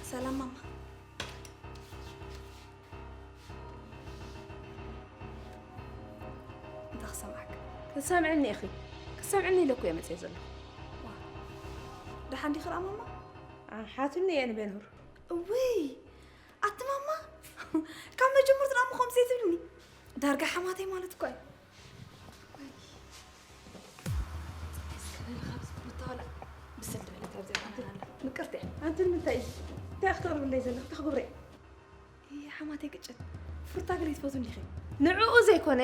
ሰላም ማማ። እንታይ ክሰምዓካ? ክትሰምዕኒ ኢኺ። ክትሰምዕኒ ኢለ እኮ እየ መፅየ ዘለኹ። ዋ፣ ደሓን ዲኺ ደኣ ማማ? ሓትኒ እየ ንቤንሁር። እውይ፣ ኣቲ ማማ፣ ካብ መጀመርቱ ደኣ እሞ ከምዚ ዘይትብልኒ። ዳርጋ ሓማተይ ማለት እኮ እዩ። ወይ፣ እስከ በሊ ካብዚ ቡታ ዋላ ብስል ዝበለት ኣብዚኣ ትኾን ኣላ። ምቅርቲ እያ። ኣንቲ ንምንታይ እዩ? እንታይ ክትቕርብለይ ዘለኺ? እንታይ ክገብረ እየ? እየ ሓማተይ ቅጭት። ፍሩታ ገለ ትፈትው እንዲኺ? ንዕኡ ዘይኮነ፣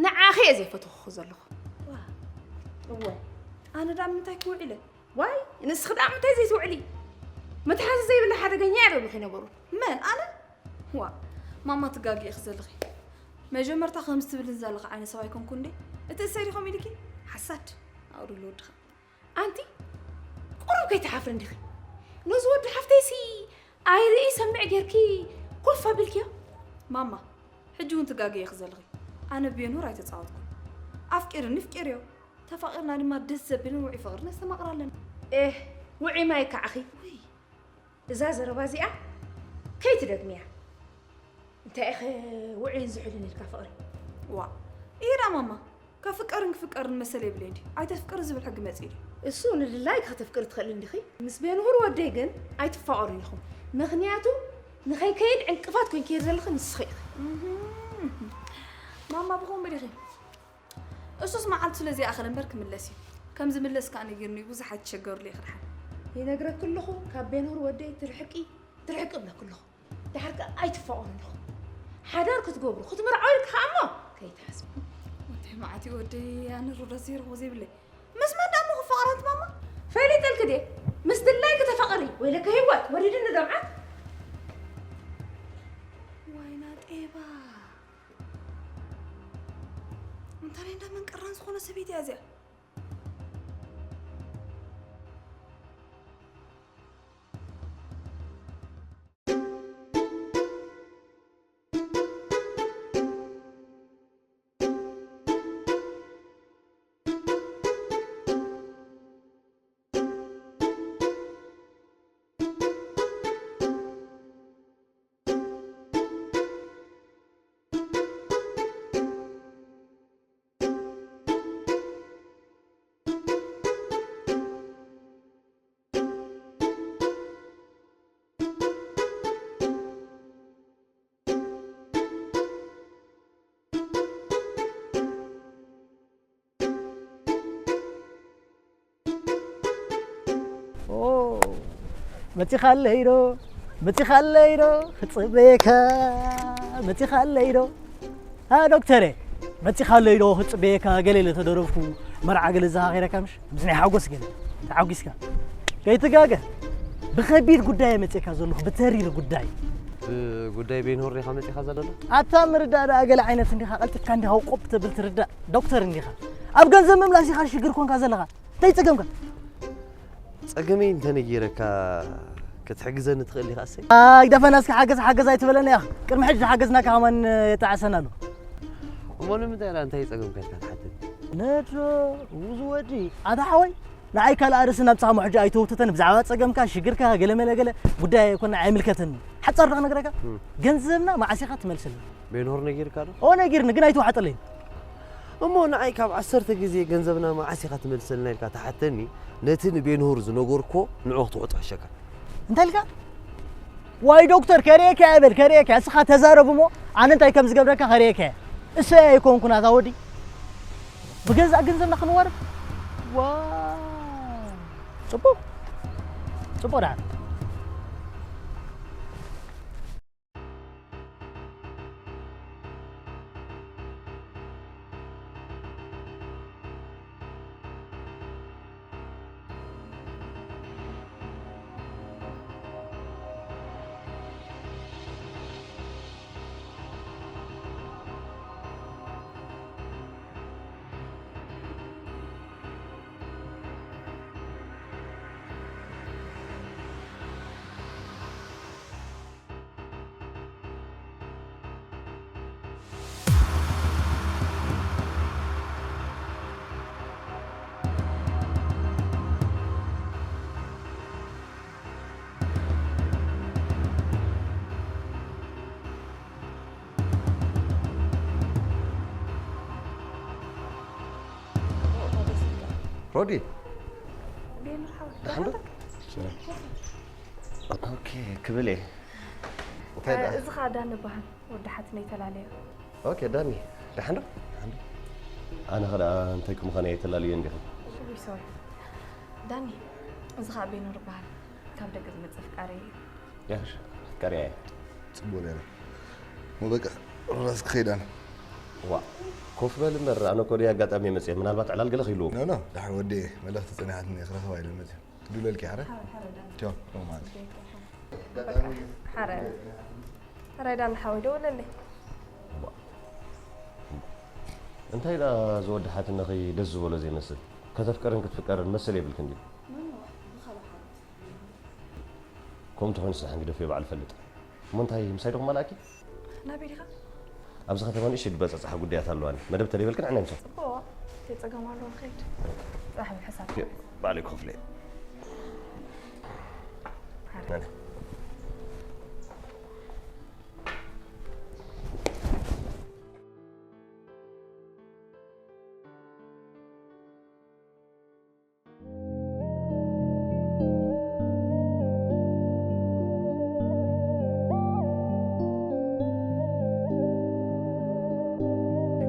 ንዓኺ እየ ዘይፈተኹ ዘለኹ። ዋ፣ እወ። ኣነ ደኣ ምንታይ ክውዕለ? ዋይ፣ ንስኺ ደኣ ምንታይ ዘይትውዕሊ? መትሓዚ ዘይብላ ሓደገኛ እያ ደብሉኺ ነበሩ። መን? ኣነ? ዋ፣ ማማ ትጋጊ ኢኺ ዘለኺ። መጀመርታ ከምዚ ትብልን ዘለኺ ዓይነት ሰብ ኣይኮንኩ እንዴ? እቲ እሰይ ዲኹም ኢልኪ? ሓሳድ። ኣውርድ ለወድኻ። ኣንቲ፣ ቁሩብ ከይትሓፍሪ እንዲኺ? ነዚ ወዲ ሓፍተይሲ ኣይርኢ ሰምዕ ጌርኪ ኮፍ ኣቢልክዮ? ማማ፣ ሕጂ እውን ትጋገ ኢኺ ዘለኺ። ኣነ ብየንሁር ኣይተጻወትኩን። ኣፍቂርኒ ፍቂርዮ። ተፋቒርና ድማ ደስ ዘብልን ውዑይ ፍቕሪ ነስተማቕር ኣለና። ኤህ፣ ውዑይ ማይ ከዓኺ። ውይ። እዛ ዘረባ እዚኣ ከይትደግምያ። እንታይ ኢኸ ውዑይን ዝሑልን ኢልካ ፍቕሪ? ዋ፣ ኢዳ ማማ፣ ከፍቀርን ክፍቀርን መሰል የብለይ ድዩ? ኣይተፍቅሪ ዝብል ሕጊ መጽኢ ድዩ? እሱ ንድላይኪ ከተፍቅሪ ትኽእሊ እንዲኺ። ምስ ቤንሁር ወደይ ግን ኣይትፋቐሩን ኢኹም። ምኽንያቱ ንኸይከይድ ዕንቅፋት ኮይንክዮ ዘለኺ ንስኺ ኢኺ። እህም። ማማ ብኸምኡ ዲኺ? እሱስ መዓልቱ ስለ ዘይኣኸለ እምበር ክምለስ እዩ። ከም ዝምለስ ከኣ ነጊርኒ እዩ፣ ብዙሕ ኣይትሸገሩሉ ኢኺ ደሓን። ይነግረኪ ኣለኹ፣ ካብ ቤንሁር ወደይ ትርሕቂ፣ ትርሕቂ እብለኪ ኣለኹ። ደሓር ከኣ ኣይትፋቐሩን ኢኹም። ሓዳር ክትገብሩ፣ ክትምርዓው ኢልኪ ከኣ እሞ ከይትሓስቢ። ወደይ መዓት እዩ ወደይ፣ ኣነ ሩዳ ዘይረኽቦ ዘይብለይ። ምስ መን ደኣ እሞ ክፋቐር ኣንቲ ማማ? ፈሊጠልኪ ድየ? ምስ ድላይኪ ተፋቐሪ። ወይለከ ህይወት፣ ወሪድኒ ደምዓት። ዋይና ጤባ። እንታይ እንዳ መንቀራን ዝኾነ ሰበይቲ እያ እዚኣ። ኦ፣ መጺኻ ኣለይ ዶ? መጺኻ ኣለይ ዶ? ክጽበየካ። መጺኻ ኣለይ ዶ? ሃ ዶክተረ፣ መጺኻ ኣለይ ዶ? ክጽበየካ። ገለ ኢለ ተደረፍኩ፣ መርዓ ገለ ዘኻኺረካ ምሽ? ምስ ናይ ሓጎስ ገለ ተሓጒስካ። ከይትጋገ። ብኸቢድ ጉዳይ እየ መጺእካ ዘለኹ፣ ብተሪር ጉዳይ። ብጉዳይ ቤንሆር ዲኻ መጺኻ ዘለኻ? ኣታ ምርዳእ ደኣ ገለ ዓይነት እንዲኻ፣ ቀልጢፍካ እንዲኻ ቆብ ተብል ትርዳእ። ዶክተር እንዲኻ። ኣብ ገንዘብ ምምላስ ኢኻ ሽግር ኮንካ ዘለኻ። እንታይ ጸገምካ? ጸገመይ እንተነጊረካ ክትሕግዘኒ ትኽእል ኢኻ እሰይ? ኣይ ደፈና እስኪ ሓገዝ ሓገዝ ኣይትበለኒ ኢኻ። ቅድሚ ሕጂ ዝሓገዝናካ ከማን የጣዕሰና ኣሎ። እሞ ንምንታይ ደኣ እንታይ ጸገምካ ኢልካ ትሓትት? ነዶ፣ እዚ ወዲ፣ ኣታ ሓወይ፣ ንዓይ ካልእ ኣርእስቲ ናብጽኻ እሞ ሕጂ ኣይተውትተኒ። ብዛዕባ ጸገምካ፣ ሽግርካ፣ ገለ መለ ገለ ጉዳይ ኣይኮነ፣ ኣይምልከተኒ። ሓጻር ዶ ክነግረካ? እም። ገንዘብና መዓስ ኢኻ ትመልሰልና? ቤንሆር ነጊርካ ዶ? ኦ፣ ነጊርኒ፣ ግን ኣይተዋሕጠለይን። እሞ ንዓይ ካብ ዓሰርተ ግዜ ገንዘብና መዓስ ኢኻ ትመልሰልና ኢልካ ትሓተኒ፣ ነቲ ንቤንሆር ዝነገርኮ ንዑ ክትወጦ ሕሸካ። እንታይ ኢልካ? ዋይ ዶክተር፣ ከርእየካ እየ በል፣ ከርእየካ። እስኻ ተዛረብ እሞ፣ ኣነ እንታይ ከም ዝገብረካ ከርእየካ እየ። እሰይ ኣይኮንኩን ኣታ ወዲ። ብገዛእ ገንዘብና ክንዋረድ? ዋ። ጽቡቕ። ጽቡቕ ደኣ። ኦዲ። ቤኑ ሓወይ፣ ደሓን ዶ? ደሓን ዶ? ኦኬ፣ ክብል እየ። እንታይ ደኣ? እዚ ኸኣ ዳኒ ይበሃል፣ ወዲ ሓትነይ ተላለዮ። ኦኬ፣ ዳኒ፣ ደሓን ዶ? ደሓን ዶ? ኣነ ኸ ደኣ እንታይ ክምዃን እየ ተላልዮ እንዲኹም? ውይ፣ ሶሪ። ዳኒ፣ እዚ ኸኣ ቤኑር ይበሃል፣ ካብ ደገ ዝመጸ ፍቃሪ እዩ። ያሽ፣ ፍቃሪ እየ። ጽቡቕ ነይሩ። እሞ በቃ፣ ራስ ክኸይድ ኣነ። ዋ፣ ኮፍ በል እምበር፣ ኣነ እኮ ደይ ኣጋጣሚ እየ መጽየ፣ ምናልባት ዕላል ገለ ክህልዎ። ኖ፣ ኖ፣ ደሓን ወዲ፣ መልእኽቲ ጸኒሓትኒ፣ ክረኽባ ኢለ መጽየ። ክድውለልኪ፣ ሓረ? ሓረ፣ ሓረ፣ ዳኒ። ቻው፣ ቻው ማለት። ሓረ። ሓረ ዳኒ ሓወይ፣ ደውለለይ። ዋ። እንታይ ደኣ ዝወዲ ሓትነኺ ደስ ዝበሎ ዘይመስል? ከተፍቅርን ክትፍቀርን መሰል የብልክን ድዩ? ኖ፣ ኖ፣ ብኻልእ ሓረት። ከምኡ እንተኾይኑ ስራሕ ግደፍዮ፣ ባዕሉ ፈልጥ። እሞ እንታይ ምሳይ ዶ ክመላእኪ? ናበይ ዲኻ? ኣብዚ ከተማ ንእሽተይ ዝበጻጽሓ ጉዳያት ኣለዋኒ። መደብ ተደይበልክን ዕናይ ምሳይ። ጽቡቕ። እንታይ ጸገም ኣለዎ ንኸይድ? ጽባሕ ብሕሳብ። ዮ፣ ባዕለይ ክኸፍሎ እየ። ሓደ። ናኒ።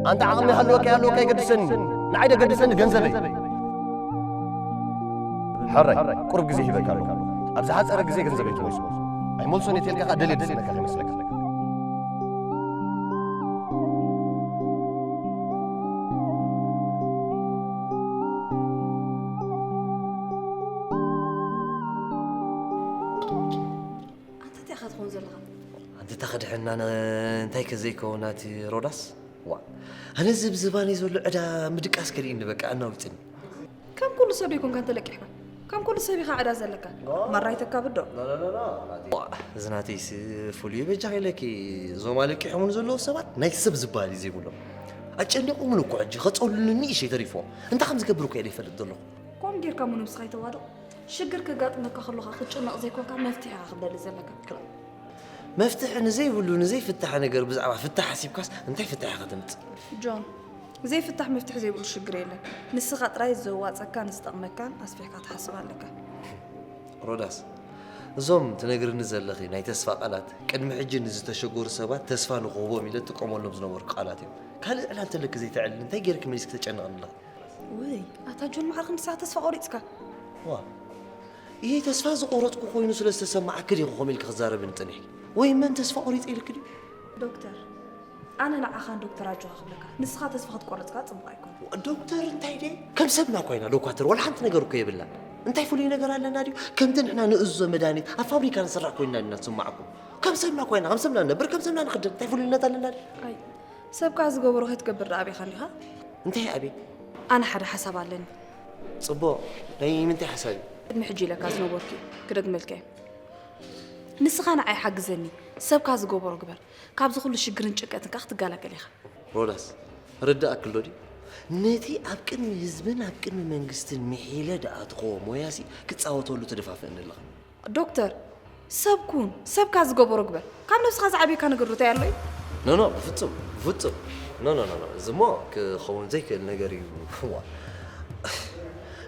ኣንታ ዓቕሚ ይሃልወካ ይሃልወካ ኣይገድሰኒ፣ ንዓይ ደገድሰኒ ገንዘበይ። ሕራይ፣ ቁሩብ ግዜ ሂበካ ኣለኹ። ኣብ ዝሓጸረ ግዜ ገንዘበይ ትመልሶ። ኣይመልሶን እየ ተልካ ከኣ ደልየ ዝስእነካ ከይመስለካ። ኣንታ እንታይ ኢኻ ትኸውን ዘለኻ? ኣንታ እንታይ ከድሕና ነ-፣ እንታይ ከ ዘይከውን ናቲ ሮዳስ? ዋ፣ ኣነ እዚ ኣብ ዝባነይ ዘሎ ዕዳ ምድቃስ ከሊእኒ በቃ ኣናዊጽኒ። ከም ኩሉ ሰብ ዶ ኣይኮንካን ተለቂሕካ? ከም ኩሉ ሰብ ኢኻ ዕዳ ዘለካ። ኖ። ማራ ኣይተካብዶ። ኖ፣ ኖ፣ ኖ፣ ኖ፣ ናቲ። ዋ፣ እዚ ናተይስ ፍሉይ በጃኺ ኢለኪ። እዞም ኣለቂሖምን ዘለዉ ሰባት ናይ ሰብ ዝበሃል እዩ ዘይብሎም። ኣጨኒቑምን እኮ ሕጂ፣ ከጸሉኒ ንእሽተይ ተሪፎም። እንታይ ከም ዝገብር እኮ እየ ዘይፈልጥ ዘለኹ። ከምኡ ጌርካ እሞ ነብስኻ ኣይተዋድቕ። ሽግር ከጋጥመካ ከሎ ኸኣ ክትጭነቕ ዘይኮንካ መፍትሒ ኢኻ ክትደሊ ዘለካ። ክላ-፣ መፍትሒ ንዘይብሉ፣ ንዘይፍታሕ ነገር ብዛዕባ ፍታሕ ሓሲብካስ እንታይ ፍታሕ ኢኻ ተምጽእ? ጆን፣ ዘይፍታሕ መፍትሒ ዘይብሉ ሽግር የለን። ንስኻ ጥራይ ዘዋጸካን ዝጠቕመካን ኣስፊሕካ ትሓስብ ኣለካ። ሮዳስ፣ እዞም ትነግርኒ ዘለኺ ናይ ተስፋ ቃላት ቅድሚ ሕጂ ንዝተሸገሩ ሰባት ተስፋ ንኽህቦም ኢለ እጥቀመሎም ዝነበርኩ ቃላት እዮም። ካልእ ዕላል እንተለኪ ዘይተዕልሊ እንታይ ጌርኪ መሊስኪ ተጨንቕኒ ኣለኺ? ውይ፣ ኣታ ጆን ማዕረ ክንድሳ ተስፋ ቆሪጽካ? ዋ፣ ይሄ ተስፋ ዝቆረጽኩ ኮይኑ ስለ ዝተሰማዓኪ ዲኺ ከምኡ ኢልኪ ክትዛረብኒ ጸኒሕኪ? ወይ መን ተስፋ ቆሪጸ ኢልኪ ድዩ? ዶክተር፣ ኣነ ንዓኻን ዶክተር ኣጆኻ ክብለካ። ንስኻ ተስፋ ክትቆርጽካ ጽቡቕ ኣይኮነን። ዶክተር እንታይ ድየ? ከም ሰብና እኳ ኢና ዶኳተር፣ ዋላ ሓንቲ ነገር እኮ የብልናን። እንታይ ፍሉይ ነገር ኣለና ድዩ? ከምቲ ንሕና ንእዝዞ መድሃኒት ኣብ ፋብሪካ ንስራሕ ኮይንና ኢና ንስማዓኩም። ከም ሰብና እኳ ኢና፣ ከም ሰብና ንነብር፣ ከም ሰብና ንኽደም። እንታይ ፍሉይነት ኣለና ድዩ? ኣይ፣ ሰብካ ዝገበሮ ከይትገብር ደኣ ኣቢኻ እንዲኻ? እንታይ ኣቢ? ኣነ ሓደ ሓሳብ ኣለኒ። ጽቡቕ፣ ናይ ምንታይ ሓሳብ እዩ? ቅድሚ ሕጂ ኢለካ ዝነበርኩ እዩ፣ ክደግመልካ እየ። ንስኻ ንዓይ ሓግዘኒ፣ ሰብካ ዝገበሮ ግበር። ካብዚ ኩሉ ሽግርን ጭንቀትን ከኣ ክትገላገል ኢኻ። ሮዳስ፣ ርዳእኪ ኣሎ ድዩ? ነቲ ኣብ ቅድሚ ህዝብን ኣብ ቅድሚ መንግስትን ምሒለ ደኣ ትኸዎ ሞያሲ ክጻወተሉ ትደፋፍእኒ ኣለኻ። ዶክተር፣ ሰብ ኩን፣ ሰብካ ዝገበሮ ግበር። ካብ ነብስኻ ዝዓብየካ ነገር ዶ እንታይ ኣሎ እዩ? ኖ፣ ኖ፣ ብፍጹም፣ ብፍጹም። ኖ፣ ኖ፣ ኖ፣ ኖ። እዚ እሞ ክኸውን ዘይክእል ነገር እዩ። ዋ።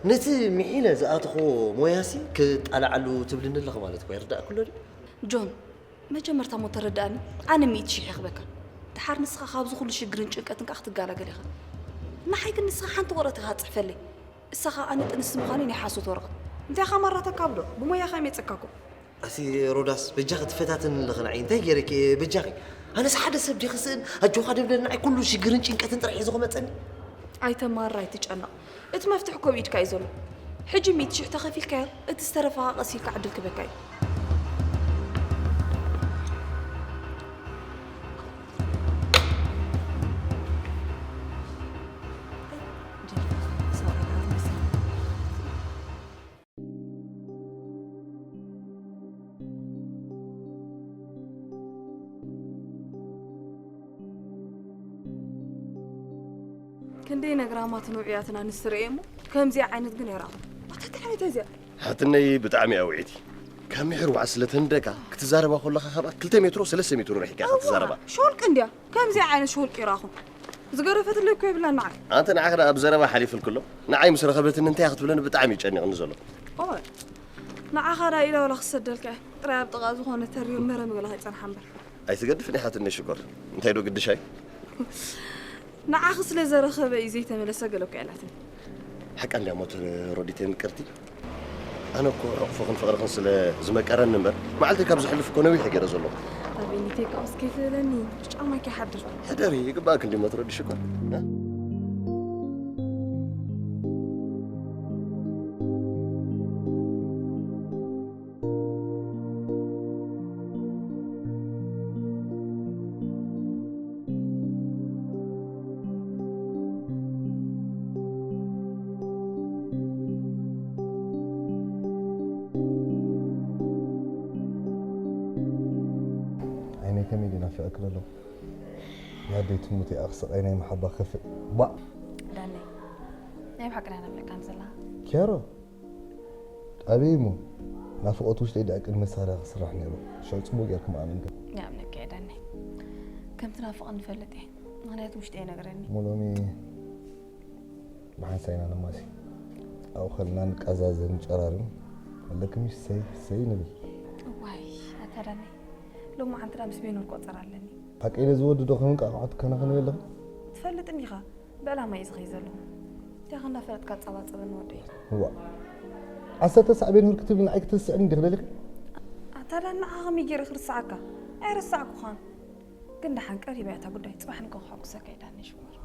ነቲ ምሒለ ዝኣተኽዎ ሞያሲ ክጣልዓሉ ትብልኒ ኣለኺ ማለት እኮ ይርዳእኪ ኣሎ ድዩ? ጆን፣ መጀመርታ እሞ ተረድኣኒ፣ ኣነ ሚእቲ ሽሕ እየ ክበካ። ደሓር ንስኻ ካብዚ ኩሉ ሽግርን ጭንቀትን ከኣ ክትገላገል ኢኻ። ንዓይ ግን ንስኻ ሓንቲ ወረቐት ኢኻ ትጽሕፈለይ። እሳ ኸኣ ኣነ ጥንሲ ምዃነይ ናይ ሓሶት ወረቐት። እንታይ ኢኻ ማራ ተካብዶ? ብሞያኻ እየ መጺእካ እኮ። ኣቲ ሮዳስ፣ በጃኺ ትፈታተኒ ኣለኺ ንዓይ። እንታይ ገይረኪ እየ በጃኺ? ኣነስ ሓደ ሰብ ድየ ክስእን? ኣጆኻ ዶ ይብለኒ ንዓይ ኩሉ ሽግርን ጭንቀትን ጥራሕ ሒዙ ክመጸኒ? ኣይተማርር፣ ኣይትጨነቕ። እቲ መፍትሒ እኮ ኣብ ኢድካ እዩ ዘሎ። ሕጂ ሚእቲ ሽሕ ተኸፊልካዮ፣ እቲ ዝተረፈ ኸኣ ቀስ ኢልካ ዕድል ክበካ እዩ። ክንደይ ነግራማትን ውዑያትን ኣንስቲ ርእየ እሞ፣ ከምዚኣ ዓይነት ግን ኣይረኣኹን። ኣታ እንታይ ዓይነት እያ እዚኣ? ሓትነይ ብጣዕሚ እያ ውዕይቲ። ካብ ምሒር ዋዕስ ስለ ተንደካ፣ ክትዛረባ ከለኻ ካብኣ ክልተ ሜትሮ፣ ሰለስተ ሜትሮ ርሒቕካ ኢኻ እዋ፣ ትዛረባ። ሾልቂ እንድያ። ከምዚኣ ዓይነት ሾልቂ ይረኣኹን። ዝገደፈትለይ እኮ የብላን ንዓይ። ኣንተ ንዓኺ ደኣ ብዘረባ ሓሊፉልክሎ፣ ንዓይ ምስ ረኸበትኒ እንታይ ክትብለኒ ብጣዕሚ እዩ ጨኒቕኒ ዘሎ። ኦይ፣ ንዓኻ ደኣ ኢለ ዋላ ክሰደልካ እየ። ጥራይ ኣብ ጥቓ ዝኾነ ተሪር መረብ ገለ ከይጸንሓ እምበር። ኣይትገድፍን ኢኻ ትንሽ ሽኮር። እንታይ ዶ ግድሻይ? ንዓኺ ስለ ዘረኸበ እዩ ዘይተመለሰ ገለ እኮ ኣይላትን። ሓቃ እንድያ ሞተር ሮዲተይ ምቅርቲ። ኣነ እኮ ዕቕፍኽን ፍቕርኽን ስለ ዝመቀረኒ እምበር፣ መዓልተይ ካብ ዘሕልፍ እኮ ነዊሕ ገይረ ዘለኹ። ኣቤኒተይ ካብስ ከይትበለኒ፣ ጫማይ ከይሓድር። ሕደሪ፣ ይግባእክ እንዲ ሞተር ወዲ ሽኮር። እ? ዓይነይ ከመይ ድዩ ናፊቐኪ ዘሎ? ያደይ ትሙት እያ ክስቐይ ናይ መሓባ ከፍእ። ባ! ዳነይ፣ ናይ ብሓቂ ዳ ናፍቀካኒ ዘለኻ? ኪያሮ! ኣበይ እሞ? ናፍቖት ውሽጠይ ደኣ ቅድሚ መሳርያ ክስራሕ ነይሩ። ሽዑ ጽቡቕ ጌርኪ ምኣመንኪ። ይኣምነካ እየ ዳነይ። ከም ትናፍቐኒ እፈልጥ እየ። ምኽንያቱ ውሽጠይ ይነግረኒ። እሞ ሎሚ ብሓንሳእ ኢና ነማሲ። ኣብኡ ከለና ንቀዛዘ ንጨራርም። ኣለኪ ምሽ ሰይ ሰይ ንብል። እዋይ፣ ኣታ ዳነይ። ሎሚ መዓልቲ ደኣ ምስ ቤኖር ቆጸራ ኣለኒ። ሓቀይ ነዚ ወዲ ዶ ከም እንቃቕሖ ትከናኸንዮ ኣለኺ? ትፈልጥኒ ኢኻ። ብዕላማ እዩ ዝኸይ ዘለኹ። እንታይ ከ እንዳፈለጥካ ጸባጸበኒ ወደይ? እዋ። ዓሰርተ ሳዕ ቤንሁር ክትብሊ ንዓይ ክትርስዕኒ እንዲኺ ደሊኺ? ኣታ ዳ ንዓኻ ከመይ ገይረ ክርስዓካ? ኣይረሳዕኩኻን። ግን ደሓን ቀሪባ እያ እታ ጉዳይ። ጽባሕ ንግሆ ከሐጉሰካ እየ ዳኒ ሽኮር።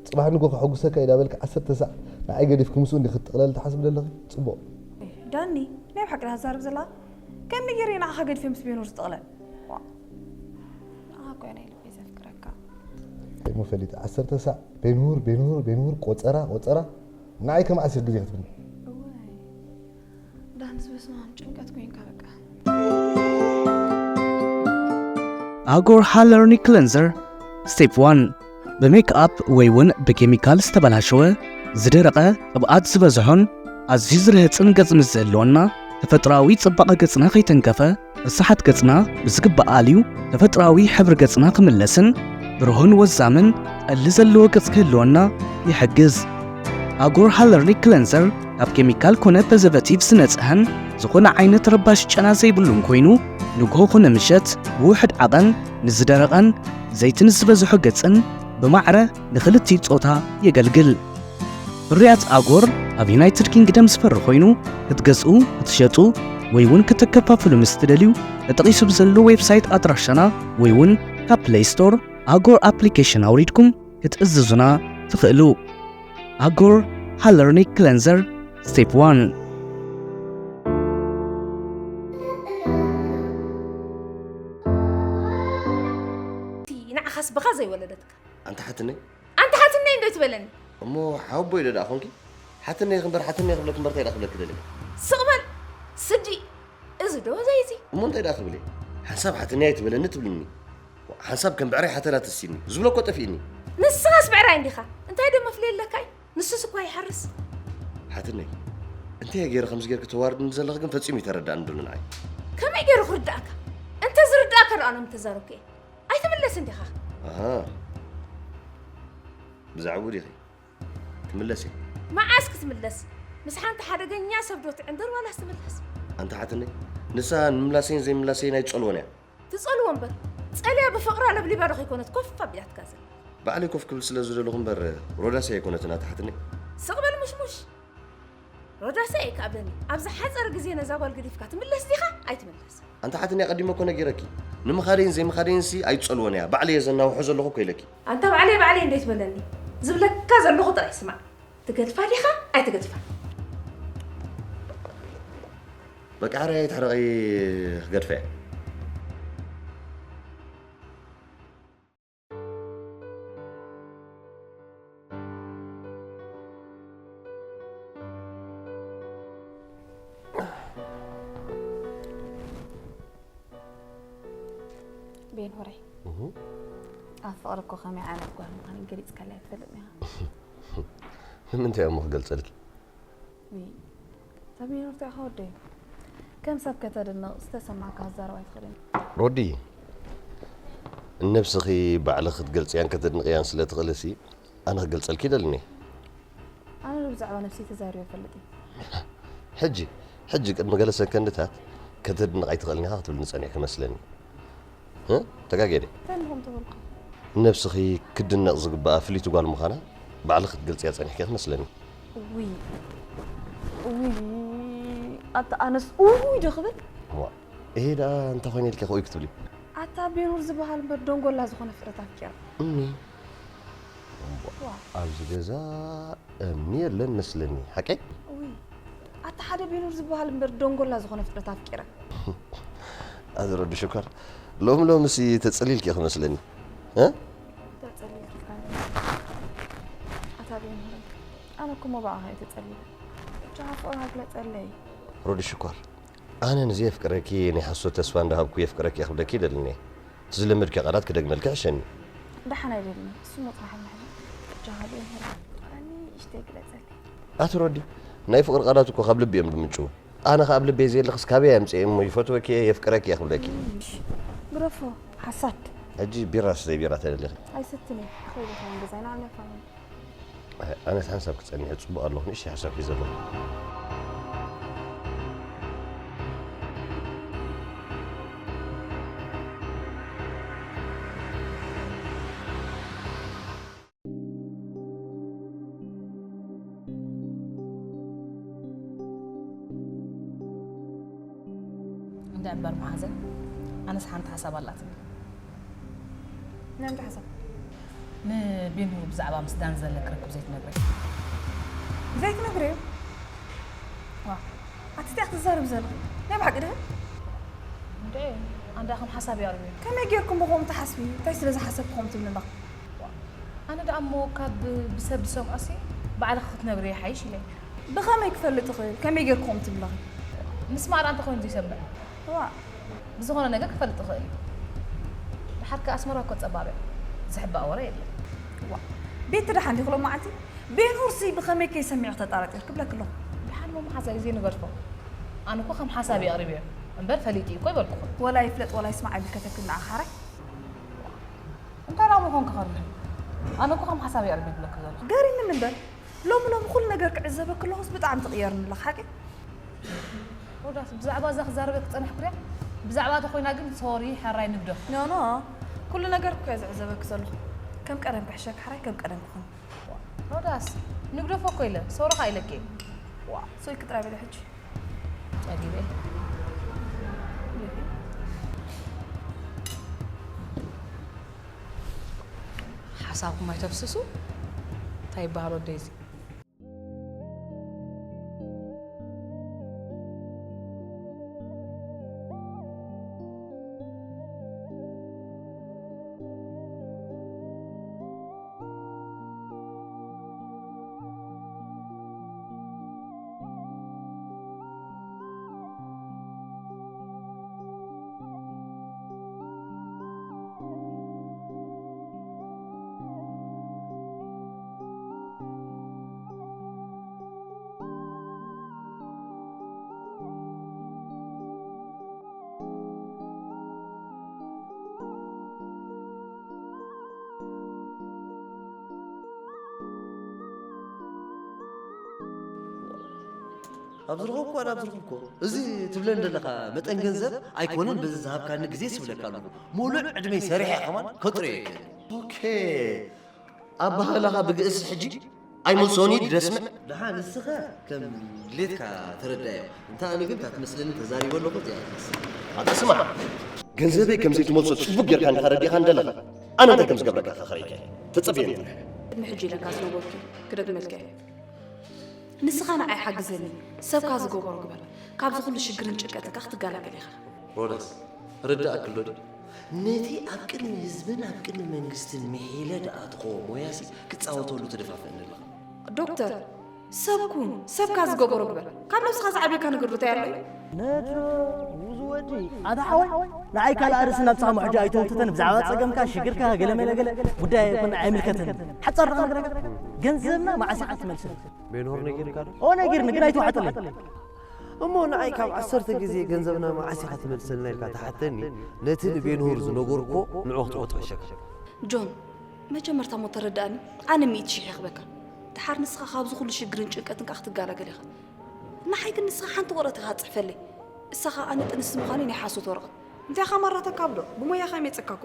ጽባሕ ንግሆ ከሐጉሰካ እየ ዳበልኪ ዓሰርተ ሳዕ ንዓይ ገዲፍኪ ምስኡ እንዲኺ ክትጥቕለሊ ትሓስቢ ደለኺ? ጽቡቕ። ዳኒ፣ ናይ ብሓቂ ዳ ትዛረብ ዘለኻ? ከመይ ገይረ እየ ንዓኻ ገዲፈ ምስ ቤንሁር ዝጥቕለል? ዋ። ንዓኻ እኮ እያ ናይ ልበይ ዘፍቅረካ። እሞ ፈሊጠ፣ ዓሰርተ ሳዕ ቤንሁር፣ ቤንሁር፣ ቤንሁር፣ ቆጸራ፣ ቆጸራ። ንዓይ ከመዓስ ኢኺ ግዜ ክትብኒ? እዋይ፣ ዳንስ በስመ ኣብ ጭንቀት ኮይንካ በቃ። ኣጎር ሃለርኒ ክለንዘር ስቴፕ ዋን። ብሜክኣፕ ወይ እውን ብኬሚካል ዝተበላሸወ፣ ዝደረቐ፣ ቅብኣት ዝበዝሖን ኣዝዩ ዝርህጽን ገጽ ምስ ዝህልወና፣ ተፈጥሮኣዊ ጽባቐ ገጽና ከይተንከፈ፣ ርስሓት ገጽና ብዝግባእ ኣልዩ ተፈጥሮኣዊ ሕብሪ ገጽና ክምለስን ብሩህን ወዛምን ጠሊ ዘለዎ ገጽ ክህልወና ይሕግዝ። ኣጎር ሃለርኒ ክለንዘር ካብ ኬሚካል ኮነ ፕሪዘርቬቲቭ ዝነጽሀን ዝኾነ ዓይነት ረባሺ ጨና ዘይብሉን ኮይኑ፣ ንግሆ ኮነ ምሸት ብውሑድ ዓቐን ንዝደረቐን ዘይቲ ንዝበዝሖ ገጽን ብማዕረ ንኽልቲኡ ጾታ የገልግል። ፍርያት ኣጎር ኣብ ዩናይትድ ኪንግደም ዝፈሪ ኮይኑ፣ ክትገዝኡ፣ ክትሸጡ ወይ እውን ክትከፋፍሉ ምስ ትደልዩ፣ ተጠቒሱ ብዘሎ ዌብሳይት ኣድራሻና ወይ እውን ካብ ፕለይ ስቶር ኣጎር ኣፕሊኬሽን ኣውሪድኩም ክትእዝዙና ትኽእሉ። ኣጎር ሃለርኒክ ክለንዘር ስቴፕ ዋን። እቲ ንዓኻስ ብኻ ዘይወለደትካ? ኣንታ ሓትነይ። ኣንታ ሓትነይ እንዶ ትበለኒ? እሞ ሓወቦይ ዶ ደኣ ኾንኪ? ሓትነይ እምበር ሓትነይ ክብለኪ እምበር እንታይ ደኣ ክብለኪ ደሊኺ? ስቕ በል ስዲ። እዚ ዶ ዘይዚ? እሞ እንታይ ደኣ ክብል እየ? ሓንሳብ ሓትነይ ኣይትበለኒ ትብልኒ። ሓንሳብ ከም ብዕራይ ሓተላ ተሲኒ። ዝብሎ እኮ ጠፊእኒ። ንስኻስ ብዕራይ እንዲኻ። እንታይ ዶ መፍለዪ ኣለካ እዩ? ንሱስ እኳ ይሓርስ። ሓትነይ፣ እንታይ ገይረ ከምዚ ጌርኪ ተዋርድኒ ዘለኺ ግን ፈጺሙ ይተረዳእኒ ዶ ንዓይ? ከመይ ገይሩ ክርዳእካ? እንተ ዝርዳእካ ዶ ኣነ ምተዛረብኩ እየ። ኣይትምለስን ዲኻ? ኣሃ። ብዛዕባኡ ዲኺ? ክምለስ እየ። መዓስ ክትምለስ? ምስ ሓንቲ ሓደገኛ ሰብ ዶ ትዕንድር ዋላስ ትምለስ? ኣንታ ሓትነይ፣ ንሳ ንምምላሰይን ዘይምላሰይን ኣይትጸልዎን እያ። ትጸልዎ እምበር፣ ጸልያ ብፍቕራ ለብሊባ ዶ ከይኮነት ኮፍ ኣቢላትካ ዘላ? ባዕለይ ኮፍ ክብል ስለ ዝደለኹ እምበር፣ ሮዳስ ኣይኮነትን ኣታ ሓትነይ። ስቕ በል ሙሽሙሽ። ሮዳሰይ ኣይከኣበኒ። ኣብ ዝሓጸረ ግዜ ነዛ ጓል ገዲፍካ ትምለስ ዲኻ? ኣይትምለስ። ኣንታ ሓትኒ ኣቐዲመ እኮ ነጊረኪ። ንምኻደይን ዘይምኻደይንሲ ኣይትጸልዎን እያ። ባዕለይ እየ ዘናውሖ ዘለኹ እኮ ኢለኪ። ኣንታ ባዕለይ ባዕለይ እንዴት በለኒ? ዝብለካ ዘለኹ ጥራይ ስማዕ። ትገድፋ ዲኻ? ኣይትገድፋ። በቃ ሕራይ ኣይትሕረቒ ክገድፋ እየ። ቤን ሆረይ እህ። ኣብ ፍቕሪ እኮ ከመይ ዓይነት ጓል ምዃነይ ገሊጽካለይ ኣይትፈልጥን ኢኻ። ንምንታይ እሞ ክገልጸልኪ? ውይ፣ ተሚኖር እንታይ ኢኻ ወደይ? ከም ሰብ ከተድንቕ ዝተሰማዕካ ክትዛረብ ኣይትኽእልን። ሮዲ፣ ንነብስኺ ባዕልኺ ክትገልጽያን ከተድንቕያን ስለ ትኽእልሲ፣ ኣነ ክገልጸልኪ ይደልኒ። ኣነ ብዛዕባ ነብሰይ ተዛሪበ ይፈልጥ እየ። ሕጂ፣ ሕጂ ቅድሚ ገለ ሰከንድታት ከተድንቕ ኣይትኽእልን ኢኻ ክትብልኒ ጸኒሕኪ መስለኒ። እ? ተጋግየ ድየ? እንታይ ኢኹም ትብልኩ? ንነብስኺ ክትድነቕ ዝግብኣ ፍልይቲ ጓል ምዃና ባዕልኺ ክትገልጽያ ጸኒሕኪ ኢኺ መስለኒ። ውይ፣ ውይ፣ ኣታ ኣነስ ውይ ዶ ክብል? እዋ፣ እሄ ደኣ እንታይ ኮይነ ኢልኪ ኢኺ ውይ ክትብሊ? ኣታ ቤኑር ዝበሃል እምበር ደንጎላ ዝኾነ ፍጥረት ኣፍቂረ። እምኒ። እምቧ፣ ዋ። ኣብዚ ገዛ እምኒ የለን መስለኒ፣ ሓቀይ? ውይ፣ ኣታ ሓደ ቤኑር ዝበሃል እምበር ደንጎላ ዝኾነ ፍጥረት ኣፍቂረ። ኣዝረዱ ሽኮር፣ ሎሚ ሎምሲ ተጸሊልኪ ኢኺ መስለኒ። እ? ተጸሊልኪ ኢኻ። ኣታ ቤኑር፣ ኣነ እኮ እሞ ብኣኻ እየ ተጸሊለ። ብቻ ፍቕርኻ ግለጸለይ። ሮዲ ሽኮር፣ ኣነ ንዘየፍቅረኪ ናይ ሓሶት ተስፋ እንዳሃብኩ የፍቅረኪ እየ ክብለኪ ይደልን እየ። እቲ ዝለመድክዮ ቃላት ክደግመልኪ ይሕሸኒ። ደሓን ኣይደልን፣ እሱ መጽናሕና ሕጂ። ብቻ ሃሉ ይምህር። ኣኒ እሽተይ ግለጸለይ። ኣቲ ሮዲ፣ ናይ ፍቕሪ ቃላት እኮ ካብ ልቢ እዮም ዝምንጭው። ኣነ ከኣ ኣብ ልበይ ዘየለኽስ ካበይ ኣምጽኤ እሞ ይፈትወኪ እየ፣ የፍቅረኪ እየ ክብለኪ። እሽ፣ ግረፎ፣ ሓሳድ። ሕጂ ቢራስ ዘይቢራ ተደሊኺ? ኣይሰትን እየ። ከይደ ከማን ገዛይ ንዓና ፋሚሊ። ኣይ፣ ኣነስ ሓንሳብ ክጸንሕ ጽቡቕ ኣለኹ፣ ንእሽተይ ሓሳብ ሒዘ ኣለኹ። እንዳ እምበር መሓዘ፣ ኣነስ ሓንቲ ሓሳብ ኣላትኒ። ናይ እንታይ ሓሳብ? ንቤንሁር ብዛዕባ ምስ ዳን ዘለኪ ርክብ ዘይትነግርዮ። ዘይትነግርዮ? ዋ፣ ኣቲ እንታይ ክትዛረቢ ዘለኺ? ናይ ብሓቂ ድኺ? እንዴ፣ ኣንዳ ከም ሓሳብ የቕርብዮ። ከመይ ጌርኩም ብኸምኡ ትሓስቢ? እንታይ ስለ ዝሓሰብኩ ከምኡ ትብሊ ኣለኺ? ዋ፣ ኣነ ደኣ እሞ ካብ ብሰብ ዝሰምዖሲ ባዕልኺ ክትነግርዮ ይሓይሽ ኢለ። ብኸመይ ክፈልጥ እኽእል? ከመይ ጌርኩም ትብለኺ? ምስማዕ ደኣ እንተኾይኑ ዘይሰምዕ። ዋ። ብዝኾነ ነገር ክፈልጥ እኽእል እዩ። ደሓር ከ ኣስመራ እኮ ጸባብ እያ። ዝሕባእ ወረ የለን። ዋ። ቤቲ ደሓን ዲኺ ሎማዓንቲ? ቤንሁርሲ ብኸመይ ከይሰሚዑ ተጠራጢር ክብለኪ ኣለኹ። ደሓን እሞ መሓዛይ ዘይንገድፎ። ኣነ እኮ ከም ሓሳብ የቕርብዮ እምበር ፈሊጡ እዩ እኮ ይበልኩኹ። ወላ ይፍለጥ ወላ ይስማዕ ኣይምልከተክን ንዓኺ ሓራይ። እንታይ ደኣ ምኾንኪ ከርሊ? ኣነ እኮ ከም ሓሳብ የቕርብ ይብለኪ ዘለኹ። ገሪምኒ እምበር፣ ሎሚ ሎሚ ኩሉ ነገር ክዕዘበኪ ኣለኹስ ብጣዕሚ ትቕየርኒ ኣለኺ ሓቂ። ሮዳስ፣ ብዛዕባ እዛ ክዛረበኪ ዝጸናሕኩ ድያ? ብዛዕባ ተኾይና ግን ሶሪ፣ ሕራይ ንግደፎ። ኖ፣ ኖ፣ ኩሉ ነገር እኮ እየ ዝዕዘበኪ ዘለኹ። ከም ቀደም ክሕሸኪ ሕራይ፣ ከም ቀደም ክኹን። ሮዳስ፣ ንግደፎ እኮ ኢለ፣ ሶሪ ኸኣ ኢለኪ እየ። ዋ፣ ሶይኪ ጥራይ በሊ ሕጂ። ጸጊበ። ሓሳብኩም ኣይተፍስሱ። እንታይ ይበሃል ወደይ እዚ? ኣብ ዝረኸብኩ ዋላ ኣብ ዝረኸብኩ። እዚ ትብለኒ ዘለኻ መጠን ገንዘብ ኣይኮነን፣ በዚ ዝሃብካኒ ግዜ ስብለካ ኣለኹ። ሙሉእ ዕድመይ ሰሪሐ ከማን ከጥርዮ ይክእል። ኦኬ። ኣባህላኻ ብግእዝ ሕጂ ኣይመልሶን እዩ ደስምዕ። ደሓ ንስኻ ከም ድሌትካ ተረዳዮ። እንተ ኣነ ግን እታ ትመስለኒ ተዛሪበ ኣለኹ እዚኣ ትመስል። ኣታ ስማዕ፣ ገንዘበይ ከም ዘይትመልሶ ጽቡቕ ጌርካ እንዲኻ ረዲእኻ እንደለኻ፣ ኣነ እንታይ ከም ዝገብረካ ከኸረይካ እየ። ተጸብየኒ ጥራሕ። ቅድሚ ሕጂ ኢለካ ዝነበርኩ ክደግመልካ እየ። ንስኻ ንዓይ ሓግዘኒ፣ ሰብካ ዝገበሮ ግበር። ካብዚ ኩሉ ሽግርን ጭንቀትንካ ክትገላገል ኢኻ። ሮዳስ፣ ርዳእኪ ኣሎ ድዩ? ነቲ ኣብ ቅድሚ ህዝብን ኣብ ቅድሚ መንግስትን ምሒለ ደኣ ትኸዎ ሞያሲ ክጻወተሉ ትደፋፍእኒ ኣለኻ። ዶክተር፣ ሰብ ኩን፣ ሰብካ ዝገበሮ ግበር። ካብ ነብስኻ ዝዓብየካ ነገር ዶ እንታይ ኣሎ እዩ? ነትሮ፣ ውዝ ወዲ፣ ኣታ ሓወይ፣ ንዓይ ካልእ ኣርእስቲ ናብ ጻማ ሕጂ ኣይተውትተን፣ ብዛዕባ ጸገምካ፣ ሽግርካ፣ ገለ መለ ገለ ጉዳይ ኣይኮነ፣ ኣይምልከተን። ሓጻር ደኣ ነገር ገንዘብና መዓስ ኢኻ ትመልሰን? ቤንሆር ነጊርካ ዶ? ኦ፣ ነጊርኒ፣ ግን ኣይተዋሕጠለይ። እሞ ንዓይ ካብ ዓሰርተ ግዜ ገንዘብና መዓስ ኢኻ ትመልሰልና ኢልካ ትሓተኒ፣ ነቲ ንቤንሁር ዝነገርኩዎ ንዑ ክትዕወት ሕሸካ። ጆን፣ መጀመርታ እሞ ተረዳእኒ። ኣነ ሚእቲ ሽሕ ይኽበካ። ድሓር ንስኻ ካብዚ ኩሉ ሽግርን ጭንቀትን ከኣ ክትገላገል ኢኻ። ንዓይ ግን ንስኻ ሓንቲ ወረቐት ኢኻ ትጽሕፈለይ። እሳ ከኣ ኣነ ጥንስቲ ምዃነይ ናይ ሓሶት ወረቐት። እንታይ ኢኻ ማራተካ ኣብዶ? ብሞያኻ ይመጸካ እኮ።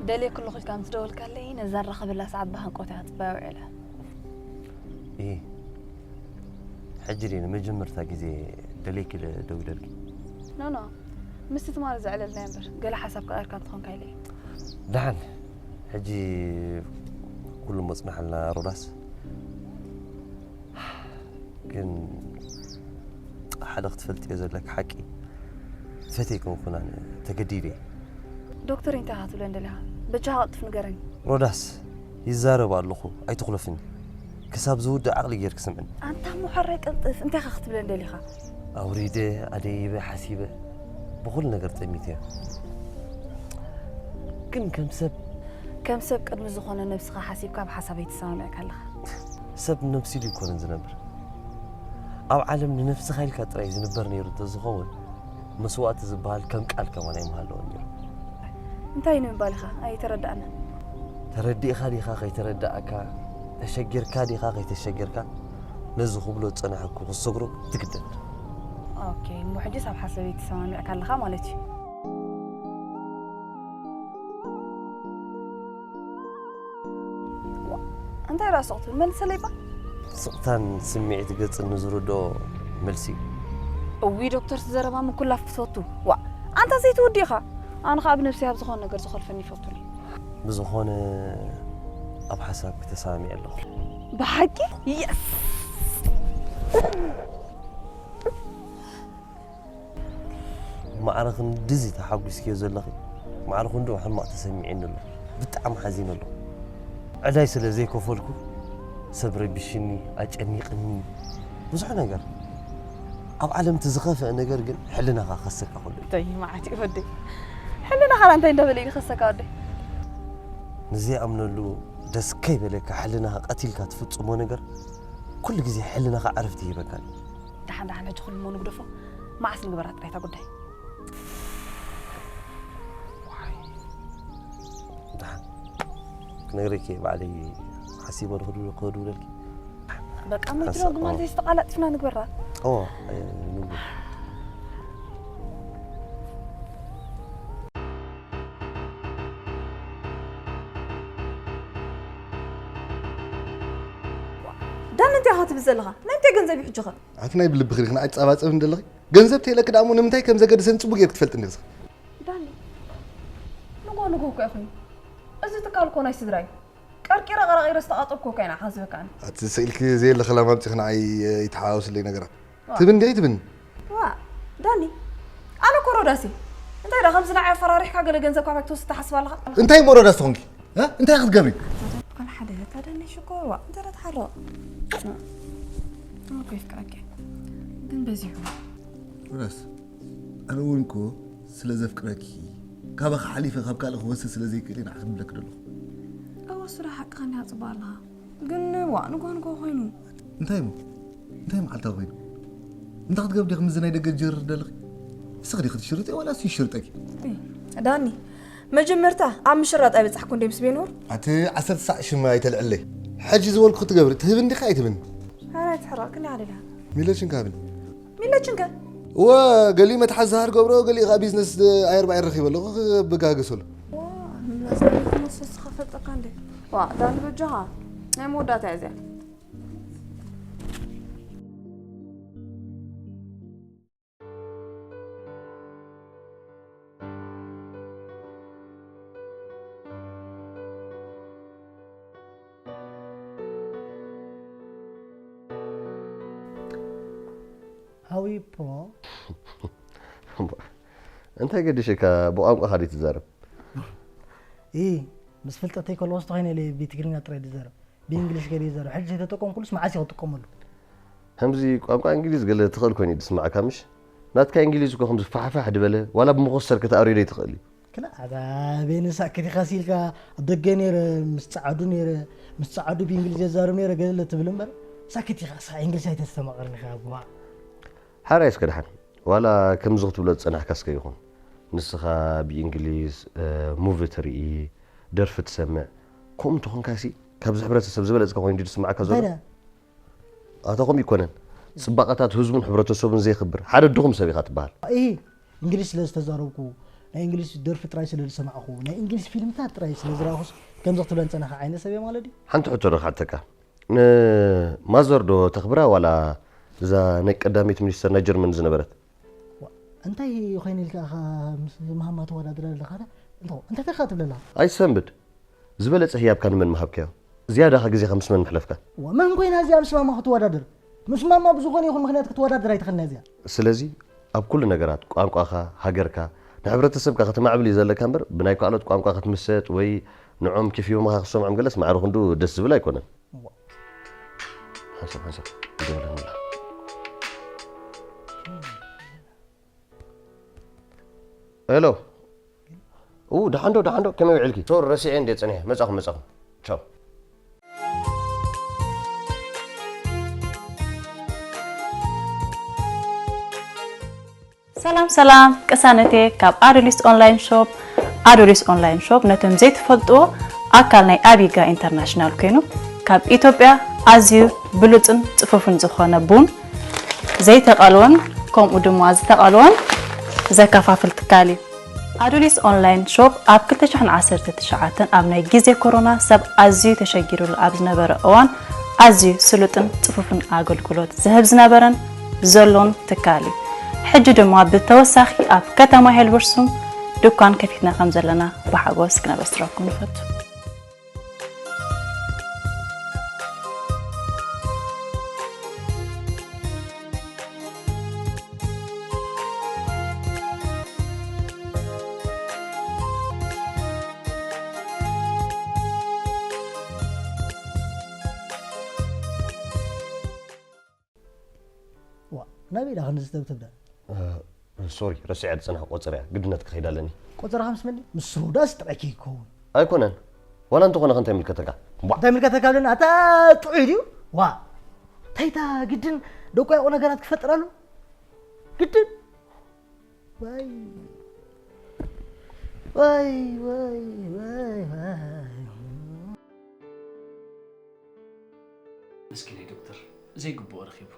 ደልየ ክሉ ኺድ ከም ትደወልካለይ ነዛ ንራኸበላ ሰዓት ብሃንቆት እያ ክጽበያ ውዒለ። ኢ ሕጂ ድየ ንመጀመርታ ግዜ ደልየኪ ደ- ደዊለልኪ? ኖ ኖ፣ ምስቲ ትማሊ ዘዕለልናዮ እምበር ገለ ሓሳብ ቀያርካ እንተኾንካ ኢለ እየ። ደሓን፣ ሕጂ ኩሉ መጽናሓልና ሮዳስ። ግን ሓደ ክትፈልጥዮ ዘለኪ ሓቂ፣ ፈትየኪ ኣይኮንኩን ኣነ፣ ተገዲደ እየ። ዶክተር እንታይ ኢኻ ክትብለኒ ደሊኻ? በጃኻ ቀልጥፍ ንገረኒ። ሮዳስ፣ ይዛረብ ኣለኹ፣ ኣይትኹለፍኒ። ክሳብ ዝውድእ ዓቕሊ ጌርኪ ስምዕኒ። ኣንታ እሞ ሕራይ ቀልጥፍ፣ እንታይ ኢኻ ክትብለኒ ደሊኻ? ኣውሪደ፣ ኣደይበ፣ ሓሲበ፣ ብኹሉ ነገር ጠሚተ እየ። ግን ከም ሰብ ከም ሰብ ቅድሚ ዝኾነ ነብስኻ ሓሲብካ ብሓሳበይ ተሰማሚዕካ ኣለኻ። ሰብ ነብሲ ድዩ ኣይኮነን ዝነብር? ኣብ ዓለም ንነብስኻ ኢልካ ጥራይ ዝንበር ነይሩ እንተዝኸውን፣ መስዋእቲ ዝበሃል ከም ቃል ከማን ኣይምሃለወን ነይሩ። እንታይ ንምባል ኢኻ? ኣይተረዳእናን። ተረዲእኻ ዲኻ ከይተረዳእካ፣ ተሸጊርካ ዲኻ ከይተሸገርካ፣ ነዚ ክብሎ ዝጸናሕኩ ክሰግሮ ትግደድ። ኦኬ፣ እሞ ሕጂስ ኣብ ሓሳበይ ተሰማሚዕካ ኣለኻ ማለት እዩ። እንታይ ደኣ ስቕ ትብል? መልሰለይ እባ። ስቕታን ስምዒት ገጽን ንዝርድኦ መልሲ እዩ። እውይ ዶክተር፣ እቲ ዘረባ ምኩላፍ ክትፈቱ። ዋእ፣ ኣንታ ዘይትወዲ ኢኻ። ኣነ ኸኣ ብነብሰይ ኣብ ዝኾነ ነገር ዝኸልፈኒ ይፈቱኒ። ብዝኾነ ኣብ ሓሳብኪ ተሰማሚዐ ኣለኹ። ብሓቂ? የስ! ማዕረ ክንድዚ ተሓጒስክዮ ዘለኺ፣ ማዕረ ክንድኡ ሕማቕ ተሰሚዑኒ ኣሎ። ብጣዕሚ ሓዚነ ኣለኹ። ዕዳይ ስለ ዘይከፈልኩ፣ ሰብ ረቢሽኒ፣ ኣጨኒቕኒ፣ ብዙሕ ነገር። ኣብ ዓለም እቲ ዝኸፍአ ነገር ግን ሕልናኻ ክኸሰካ ከሎ እዩ። እንታይ መዓት እዩ ወደይ? ሕልናኻ እንታይ እንዳበለ እዩ ዝኸሰካ ወደይ? ንዘይኣምነሉ ደስ ከይበለካ ሕልናኻ ቀቲልካ ትፍጽሞ ነገር ኩሉ ግዜ ሕልናኻ ዕረፍቲ ይህበካ እዩ። ደሓን ደሓን ሕጂ ኩሉ እሞ ንግደፎ። መዓስ ንግበራ ጥራይ እታ ጉዳይ። ደሓን ክነግረኪ እየ ባዕለይ ሓሲበ ንኽድውል- ክድውለልኪ። በቃ እሞ ሕጂ ሓንሳእ፣ ዶ ግማል ኦ። ዘይስተቓላጥፍና ንግበራ። ኦ፣ ንግበር። ዳን እንታይ ኢኻ ትብል ዘለኻ? ናይ እንታይ ገንዘብ እዩ ሕጂ ኸ? ኣቲ ናይ ብልብኺ ዲኺ ንዓይ ትጻባጸብኒ ዘለኺ? ገንዘብ ተይለኪ ደኣ እሞ ንምንታይ ከም ዘገድሰኒ ጽቡቕ ጌርኪ ትፈልጢ እንዲኺ። ዳኒ፣ ንጎ ንጎ እኮ ኢኹም። እዚ ትካል እኮ ናይ ስድራ እዩ። ቀርቂረ ቀራቂረ ዝተቓጠብኩ ኮይና ሓስበካኒ። ኣቲ ስኢልኪ ዘየለ ከላም ኣምፂኺ ንዓይ ይተሓዋወስለይ ነገራት። ትብን ድይ ትብን? ዋ፣ ዳኒ፣ ኣነ እኮ ሮዳስ እየ። እንታይ ደኣ ከምዚ ንዓይ ኣፈራሪሕካ ገለ ገንዘብ ካባይ ክትወስድ ትሓስብ ኣለኻ? እንታይ እሞ ሮዳስ ትኾንኪ? እ? እንታይ ክትገብሪ? ኣታ ደኣ ብኻል ሓደ፣ ኣታ ዳኒ ሽኮር፣ ዋ፣ እንታይ ደኣ ትሓርቕ? ኣነ እኮ የፍቅረኪ እየ። ግን በዚሑ። ሮዳስ፣ ኣነ እውን እኮ ስለ ዘፍቅረኪ፣ ካባኺ ሓሊፈ ካብ ካልእ ክወስድ ስለ ዘይክእል እየ ንዓኺ ክብለኪ ዘለኹ። እወ፣ እሱ ደኣ ሓቅኻ እንዲኻ ጽቡቕ ኣለኻ። ግን ዋ፣ ንግሆ ንግሆ ኮይኑ። እንታይ እሞ? እንታይ መዓልታዊ ኮይኑ? እንታይ ክትገብሪ ዲኺ ከምዚ ናይ ደገ ትጅርር ዘለኺ? ንስኺ ዲኺ ትሽርጢ ዋላ እሱ ይሽርጠኪ? እይ፣ ዳኒ፣ መጀመርታ ኣብ ምሽራጥ ኣይበጻሕኩ እንደ ምስ ቤኖር። ኣቲ ዓሰርተ ሳዕ ሽም ኣይተልዕለይ። ሕጂ ዝበልኩ ክትገብሪ ትህብን ዲኻ ኣይትህብን? ኧረ ኣይትሕረቕ፣ ክንደይ ኣደዳ። ሚለችን ካብን። ሚለችን ከ? እወ፣ ገሊኡ መትሓዚ ዝሃር ገብሮ፣ ገሊኡ ኸዓ ቢዝነስ ኣየር ባየር ረኺበ ኣለኹ፣ ክበጋገሰሉ። ዋ፣ ምላስ ናይ ክመሰስ ዝኸፈጠካ እንደ። ዋ፣ ዳኒ በጃኻ። ናይ መወዳእታ እያ እዚኣ። ሃዊ ፕሮ እንታይ ገዲሽካ ብቋንቋኻ ድዩ ትዛረብ? ኢ ምስ ፍልጠተይ ከለዎ ዝተኾይነ ኢለ ብትግርኛ ጥራይ ዝዛረብ፣ ብእንግሊሽ ገለ ይዛረብ። ሕጂ ዘይተጠቀምኩሉስ መዓስ እየ ክጥቀመሉ? ከምዚ ቋንቋ እንግሊዝ ገለ ትኽእል ኮይኑ እዩ ዝስማዓካ ምሽ? ናትካ እንግሊዝ እኮ ከምዚ ፋሕፋሕ ዝበለ ዋላ ብመኾስተር ከተኣርዮ ዘይትኽእል እዩ። ክላ ኣታ ቤኒ ሳክት ኢኻ ሲልካ ኣብ ደገ ነይረ ምስ ጸዓዱ ነይረ ምስ ጸዓዱ ብእንግሊዝ የዛርብ ነይረ ገለ ትብል እምበር ሳክት ኢኻ ሳ እንግሊዝ ኣይተስተማቕርን ኢኻ ጓ። ሓራይ እስከ ደሓን ዋላ ከምዚ ክትብሎ ዝጸናሕካ እስከ ይኹን ንስኻ ብእንግሊዝ ሙቪ ትርኢ ደርፊ ትሰምዕ ከምኡ እንተኾንካ ሲ ካብዚ ሕብረተሰብ ዝበለጽካ ኮይኑ ድዩ ዝስምዓካ ዘሎ? እንታይ ደኣ? ኣታ ከምኡ ይኮነን። ጽባቐታት ህዝቡን ሕብረተሰቡን ዘየኽብር ሓደ ድኹም ሰብ ኢኻ ትበሃል። ኢሂ፣ እንግሊዝ ስለ ዝተዛረብኩ፣ ናይ እንግሊዝ ደርፊ ጥራይ ስለ ዝሰማዕኩ፣ ናይ እንግሊዝ ፊልምታት ጥራይ ስለ ዝረኣኹስ ከምዚ ክትብለኒ ጸናኻ ዓይነት ሰብ እየ ማለት ድዩ? ሓንቲ ሕቶ ዶ ክሓተካ? ንማዘር ዶ ተኽብራ ዋላ እዛ ናይ ቀዳመይቲ ሚኒስተር ናይ ጀርመን ዝነበረት? ዋ፣ እንታይ ኮይነ ኢልካ ኢኻ ምስ ማማ ተወዳድር ኣለኻ? እንታይ እንታይ ኢኻ ትብል ኣለኻ? ኣይትሰንብድ። ዝበለጸ ህያብካ ንመን ምሃብካዮ? ዝያዳኸ ግዜኻ ምስ መን ምሕለፍካ? ዋ፣ መን ኮይና እዚኣ ምስ ማማ ክትወዳደር? ምስ ማማ ብዝኾነ ይኹን ምኽንያት ክትወዳደር ኣይትኽእልን እያ እዚኣ። ስለዚ ኣብ ኩሉ ነገራት ቋንቋኻ፣ ሃገርካ፣ ንሕብረተሰብካ ከተማዕብል እዩ ዘለካ እምበር ብናይ ካልኦት ቋንቋ ክትምሰጥ ወይ ንዖም ኬፍ ሂቦምኻ ክትሰምዖም ገለስ ማዕረ ክንድኡ ደስ ዝብል ኣይኮነን። ዋ። ሓንሳብ ሓንሳብ ይደውለኒ ኣሎ። ሄሎ። ኡ፣ ደሓን ዶ፣ ደሓን ዶ? ከመይ ውዒልኪ? ሶሪ፣ ረሲዐ እንድየ ጸኒሐ። መጻኹ፣ መጻኹ። ቻው። ሰላም ሰላም፣ ቅሳነቴ ካብ ኣዶሊስ ኦንላይን ሾፕ። ኣዶሊስ ኦንላይን ሾፕ ነቶም ዘይትፈልጥዎ ኣካል ናይ ኣቢጋ ኢንተርናሽናል ኮይኑ ካብ ኢትዮጵያ ኣዝዩ ብሉጽን ጽፉፍን ዝኾነ ቡን ዘይተቐልወን ከምኡ ድማ ዝተቐልወን ዘከፋፍል ትካል እዩ። ኣዶሊስ ኦንላይን ሾፕ ኣብ ክልተ ሽሕን ዓሰርተ ትሽዓተን ኣብ ናይ ግዜ ኮሮና ሰብ ኣዝዩ ተሸጊሩሉ ኣብ ዝነበረ እዋን ኣዝዩ ስሉጥን ጽፉፍን ኣገልግሎት ዝህብ ዝነበረን ዘሎን ትካል እዩ። ሕጂ ድማ ብተወሳኺ ኣብ ከተማ ሄልበርሱም ድኳን ከፊትና ከም ዘለና ብሓጎስ ክነበስረኩም ንፈቱ። ዋ፣ ናበይ ኢኻ ክንዲ ዝተብተብ ደኣ? እ፣ ሶሪ፣ ረሲዐ ዝጸናሕኩ ቆጸራ እያ። ግድነት ክኸይድ ኣለኒ። ቆጸራኻ ምስ መን ድዩ? ምስ ሮዳስ ጥራይ ከይከውን። ኣይኮነን። ዋላ እንተኾነ ከ እንታይ ይምልከተካ? ቧዕ። እንታይ ይምልከተካ ብለኒ? ኣታ ጥዑይ ድዩ? ዋ። እንታይ እታ ግድን ደቆ ያቆ ነገራት ክፈጥር ኣሎ? ግድን? ዋይ። ዋይ፣ ዋይ፣ ዋይ፣ ዋይ። ምስኪናይ ዶክተር ዘይግብኦ ረኺቡ።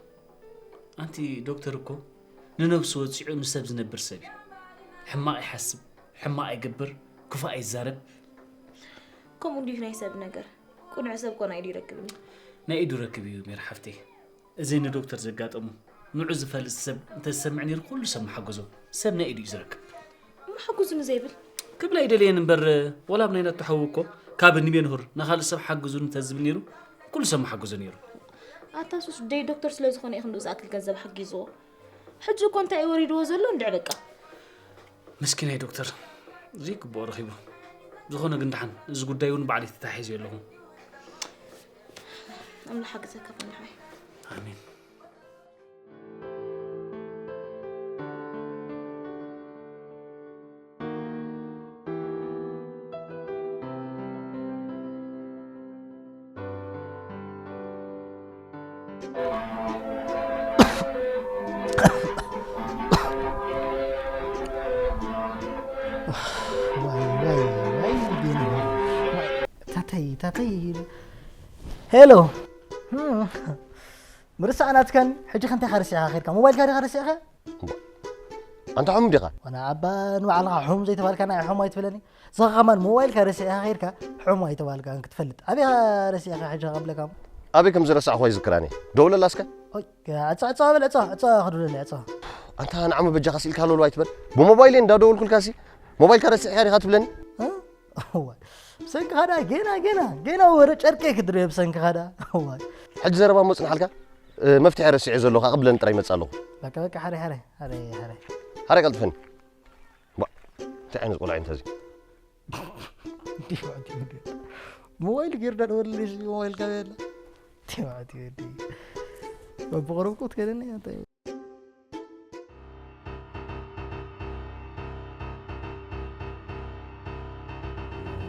ኣንቲ ዶክተር እኮ ንነብሱ ወጺዑ ንሰብ ዝነብር ሰብ እዩ። ሕማቕ ይሓስብ፣ ሕማቕ ይገብር፣ ክፉእ ኣይዛረብ። ከምኡ እንዲዩ ናይ ሰብ ነገር። ቅኑዕ ሰብ እኮ ናይ ኢዱ ይረክብ እዩ። ናይ ኢዱ ረክብ እዩ ሜር ሓፍተይ። እዚ ንዶክተር ዘጋጠሙ ንዑ ዝፈልጥ ሰብ እንተዝሰምዕ ነይሩ ኩሉ ሰብ ምሓገዞ። ሰብ ናይ ኢዱ እዩ ዝረክብ። ምሓግዙኒ ዘይብል? ክብላ ኣይደለየን እምበር፣ ወላ ኣብ ናይ ናቱ ሓዉ እኮ ካብ ንቤንሁር ንኻልእ ሰብ ሓግዙ እንተዝብል ነይሩ፣ ኩሉ ሰብ ምሓግዙ ነይሩ። ኣታ ሱስ ደይ ዶክተር ስለ ዝኾነ እዩ ክንድኡ ዝኣክል ገንዘብ ሓጊዝዎ። ሕጂ እኮ እንታይ እዩ ወሪድዎ ዘሎ እንድዒ በቃ። ምስኪናይ ዶክተር፣ ዘይግብኦ ረኺቡ። ዝኾነ ግን ደሓን፣ እዚ ጉዳይ እውን ባዕለይ ተታሒዙ ኣለኹ። ኣምላኽ ሓግዘካ ፈንሓይ። ኣሜን። ዋይ ዋይ ዋይ ቢኒ፣ ዋይ። ታተይ ታተይ። ሄሎ። ምርሳዕ ናትካን። ሕጂ ከንታይ ካርሲዕኻ ኸድካ? ሞባይልካ ዲኻ ረሲዕኻ? ኣንታ ሕሙም ዲኻ? ወና ኣባ ንባዕልኻ ሕሙም ዘይተባልካ ናይ ሕሙም ኣይትበለኒ። ንስኻ ከማን ሞባይልካ ረሲዕኻ ኸድካ ሕሙም ኣይተባልካን ክትፈልጥ። ኣበይ ረሲዕኻ ሕጂ ከብለካ? ኣበይ ከም ዝረሳዕኹ ኣይዝክራን እየ። ደውለላ እስከ። ኦይ፣ ዕጸ ዕጸ በል ዕጸ ዕጸ ክድውለለይ ዕጸ። ኣንታ ንዓመ በጃኻ ስኢልካ ሎሎ ኣይትበል። ብሞባይል እየ እንዳደወልኩልካ ሲ ሞባይልካ ረሲዕካ ዲኻ ትብለኒ? እ? እዋይ፣ ብሰንክኻ ደኣ ጌና ጌና ጌና ወረ ጨርቀይ ክድርበ ብሰንክኻ ደኣ። እዋይ። ሕጂ ዘረባ እሞ ጽንሓልካ፣ መፍትሒ ረሲዐ ዘለኹ ኣቕብለኒ ጥራይ ይመጽእ ኣለኹ። በቃ በቃ፣ ሓረይ ሓረይ ሓረይ ሓረይ። ሓረይ ቀልጥፈኒ። ባ እንታይ ዓይነት ቆልዓ እንተዚ? ሞባይል ጌርዳ ንበልልሽ፣ ሞባይል ካበይ ኣላ? ቲማቲ ወዲ በብቕርብቁ ትከደኒ።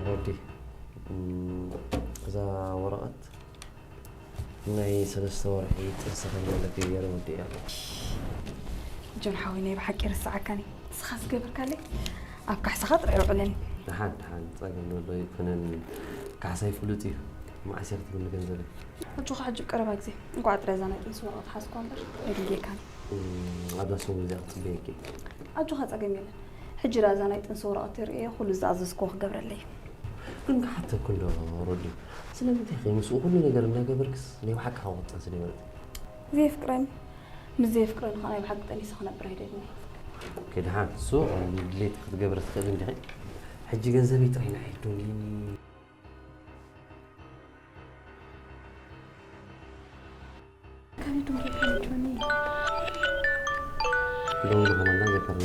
ሮዲ፣ እዛ ወረቐት ናይ ሰለስተ ወርሒ ጥንሲ ከም ዘለኪ ገይረ ወዲኤ ኣለኹ። ጆን ሓወይ፣ ናይ ብሓቂ ይርስዓካን እዩ። ንስኻ ዝገበርካለይ ኣብ ካሕሳኻ ጥራይ ውዕለኒ። ደሓን ደሓን፣ ጸገም ዘሎ ኣይኮነን። ካሕሳይ ፍሉጥ እዩ። መዓስ እያ ክትብኒ ገንዘበይ? ኣጆኻ ሕጂ ኣብ ቀረባ ግዜ። እንቋዕ ጥራይ እዛ ናይ ጥንሲ ወረቐት ሓዝኳ እምበር ኣየድልየካን እዩ። እም፣ ኣብዛ ሰሙን እዚኣ ክጽበየኪ። ኣጆኻ ጸገም የለን። ሕጂ ደኣ እዛ ናይ ጥንሲ ወረቐት ርእየ ኩሉ ዝኣዘዝክዎ ክገብረለይ እዩ። ግን ክሓተኪ እንዶ ሮዲ፣ ስለምንታይ ኢኺ ምስኡ ኩሉ ነገር እናገበርክስ ናይ ብሓቂ ሓው ክትጠንሲ ዘይመረጽኪ? ዘየፍቅረኒ፣ ምስ ዘየፍቅረኒ ኸኣ ናይ ብሓቂ ጠኒሰ ክነብር ኣይደልን እየ። ኦኬ፣ ደሓን፣ እሱ ድሌት ክትገብሪ ትኽእሊ እንዲኺ። ሕጂ ገንዘበይ ጥራይ ንዓይ ዶልይኒ። ካበይ ትወርድ ሓንቲ ጆኒ? ደውሉ ከመላ ዘከርኒ።